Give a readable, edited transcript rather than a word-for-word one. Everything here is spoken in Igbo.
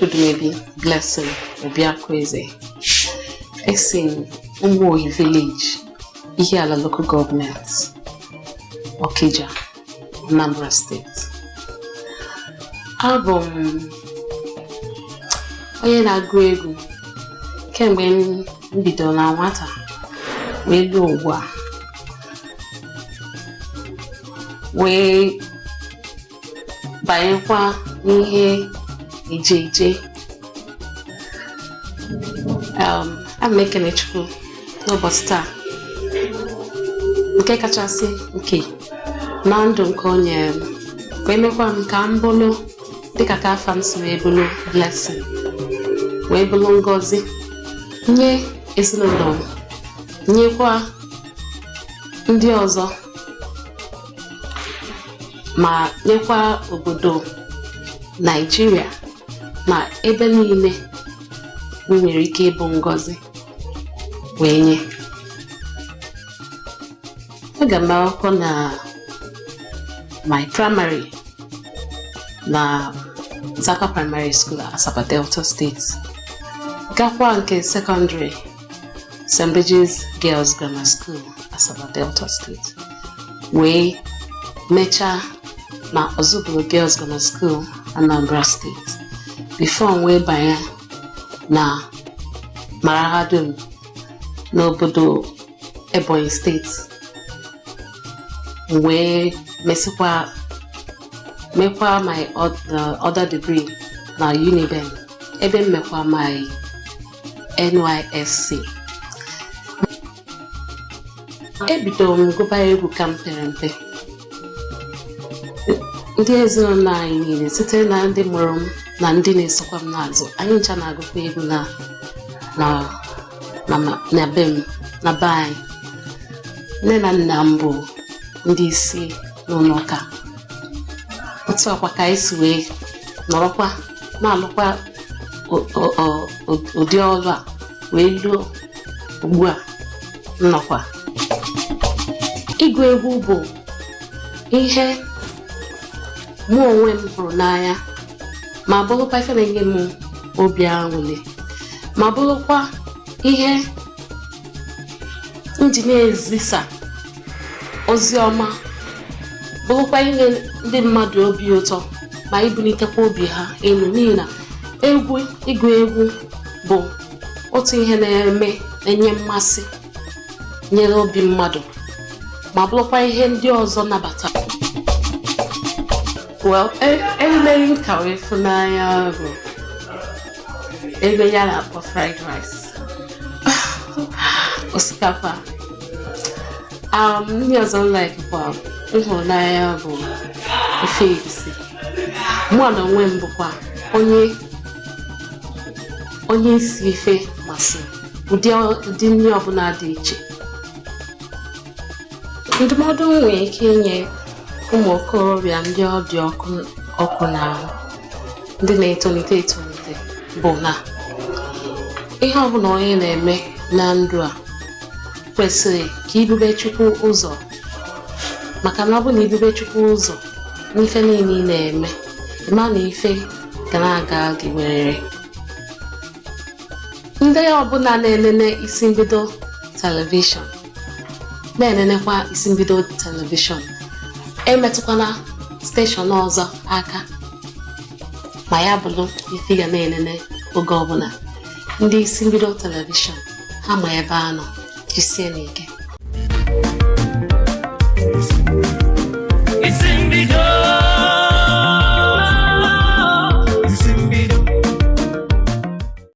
Chukwudumebi Blessing Obiakweze. Esi m Umuohi Village, Ihiala Local Government, Okija, Anambra State. Abụ m onye na-agụ egwu kemgbe m bidoro na nwata wee luo ugbu a, wee banyekwa n'ihe eje eje. Ana m ekene Chukwu n'ụbọchị taa nke kachasị nke na ndụ nke o nyere m, wee mekwa m ka m bụrụ dịka ka afa m si wee bụrụ Blessing, wee bụrụ ngọzi nye ezinụlọ m, nyekwa ndị ọzọ, ma nyekwa obodo Naịjirịa ma ebe niile m nwere ike ịbụ ngọzi wee nye. Aga m akwụkwọ na my primary na Zaka Primary School, Asaba, Delta State, gakwa nke secondary, St. Bridget's Girls Grammar School, Asaba, Delta State, wee mechaa na Ozubulu Girls Grammar School, Anambra State, before m wee banye na mahadum n'obodo Ebonyi State, wee mesịkwa mekwa my other degree na Uniben, ebe m mekwa my NYSC. Ebidoro m gụba egwu ka m pere mpe. Ndị ezinụlọ anyị niile, site na ndị mụrụ m na ndị na-esokwa m n'azụ, anyị ncha na-agụkwa egwu na na na na be m, na be anyị. Nne na nna m bụ ndị isi n'ụlọ ụka. Otu akwa ka anyị si wee nọrọkwa na-alụkwa ụdị ọrụ a wee luo ugbu a nnọkwa. Ịgụ egwu bụ ihe mụ onwe m hụrụ n'anya, ma bụrụkwa ife na-enye m obi aṅụrị, ma bụrụkwa ihe m ji na-ezisa ozi ọma, bụrụkwa inye ndị mmadụ obi ụtọ ma ibulitekwa obi ha elu, n'ihi na egwu, ịgụ egwu bụ otu ihe na-eme na-enye mmasị nyere obi mmadụ, ma bụrụkwa ihe ndị ọzọ nabata. Well, erimeri m ka wee fụ n'anya bụ ebe ya na-akpọ fried rice, osikapa. Ndị ọzọ m like kwa, m hụrụ n'anya, bụ ofe egusi. Mụ na onwe m bụkwa onye isi ife masịrị ụdị nri ọbụla dị iche. Ndụmọdụ m nwere ike inye ụmụ okorobịa ndị ọ dị ọkụ ọkụ na ndị na-etolite etolite bụ na ihe ọbụla onye na-eme na ndụ a kwesịrị ka ibube Chukwu ụzọ, maka na ọ bụ na ibube Chukwu ụzọ n'ife niile ị na-eme, ịma na ife ga na-aga gị werere. Ndị ọbụla na-enene Isi Mbido Television, na-enenekwa Isi Mbido Television, emetụkwana station ọzọ aka, ma ya bụrụ ife ga na-enene oge ọbụla. Ndị Isi Mbido Television, ha ma ebe a nọ. Jisie n'ike.